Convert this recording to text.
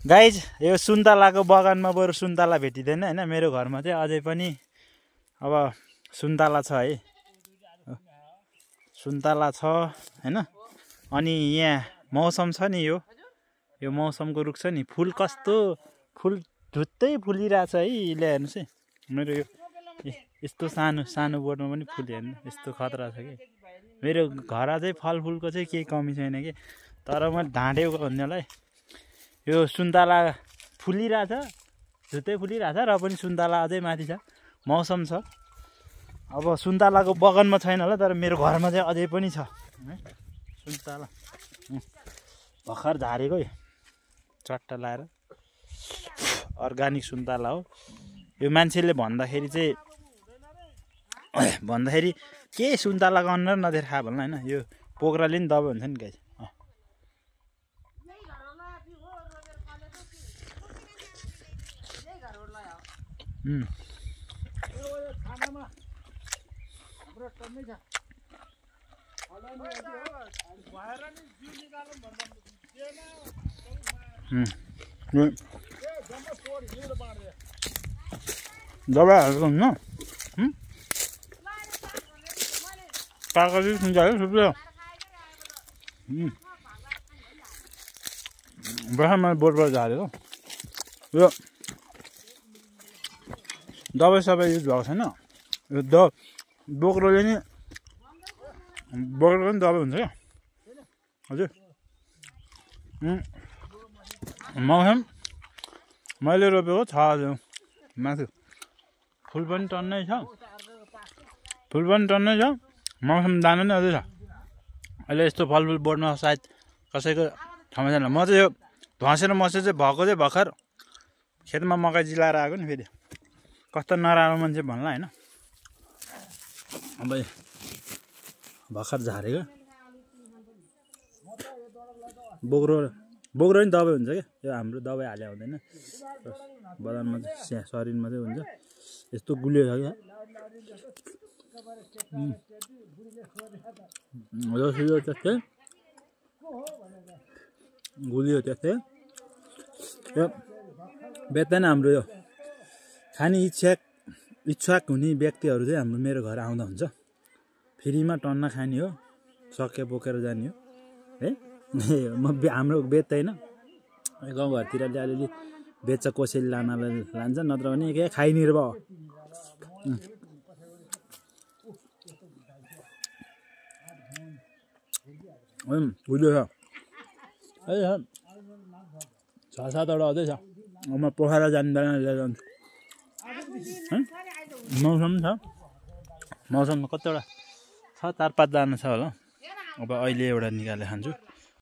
Guys यो सुन्तलाको बगानमा बरु सुन्तला भेटिँदैन होइन। मेरो घरमा चाहिँ अझै पनि अब सुन्तला छ है, सुन्तला छ होइन। अनि यहाँ मौसम छ नि, यो मौसमको रुख छ नि, फुल कस्तो फुल झुत्तै फुलिरहेछ है। ल्या हेर्नुहोस् है, मेरो यो यस्तो सानो सानो बोटमा पनि फुल हेर्नु यस्तो खतरा छ कि। मेरो घर चाहिँ फलफुलको चाहिँ केही कमी छैन कि, तर म ढाँटेको भन्नेलाई यो सुन्तला फुलिरहेछ, झुत्तै फुलिरहेछ र पनि सुन्तला अझै माथि छ, मौसम छ। अब सुन्तलाको बगानमा छैन होला, तर मेरो घरमा चाहिँ अझै पनि छ है सुन्तला। भर्खर झारेको चट्टा लाएर, अर्ग्यानिक सुन्तला हो यो। मान्छेले भन्दाखेरि के सुन्तलाको अनुहार नदेखेर खा भन्नु होइन। यो पोखराले नि दबाई हुन्छ नि गाइस। दबाई हालेको हुन्छ कागजी सुन्तला थुप्रो बर्खामा बोटबाट झारेको यो। दबाई सबै युज भएको छैन यो। बोक्रोले नि बोक्रोको नि दबाई हुन्छ क्या हजुर। मौसम मैले रोपेको छ आज माथि, फुल पनि टन्नै छ, मौसम दाना नै अझै छ। अहिले यस्तो फलफुल बोर्डमा सायद कसैको ठाउँमा छैन। म चाहिँ यो धसेर मसे चाहिँ भएको चाहिँ भर्खर खेतमा मकै जिलाएर आएको नि। फेरि कस्तो नराम्रो मान्छे भन्ला होइन। अब भर्खर झारेको बोक्रो नि दबाई हुन्छ क्या यो। हाम्रो दबाई हाले हुँदैन, बदानमा चाहिँ शरीरमा चाहिँ हुन्छ। यस्तो गुलियो छ क्या, त्यस्तै गुलियो त्यस्तै। यो बेच्दैन हाम्रो यो खाने इच्छुक हुने व्यक्तिहरू चाहिँ हाम्रो मेरो घर आउँदा हुन्छ। फ्रीमा टन्न खाने हो, सके बोकेर जाने हो है। हाम्रो बेच्दैन, गाउँघरतिर अलिअलि बेच्छ, कसैले लानलाई लान्छ, नत्र भने के खाइनिर्भर हो। बुझ्यो छ 6-7वटा अझै छ। म पोखरा जाने बेला लिएर जान्छु। मौसम छ, मौसममा कतिवटा छ 4-5 जना छ होला। अब अहिले एउटा निकालेर खान्छु।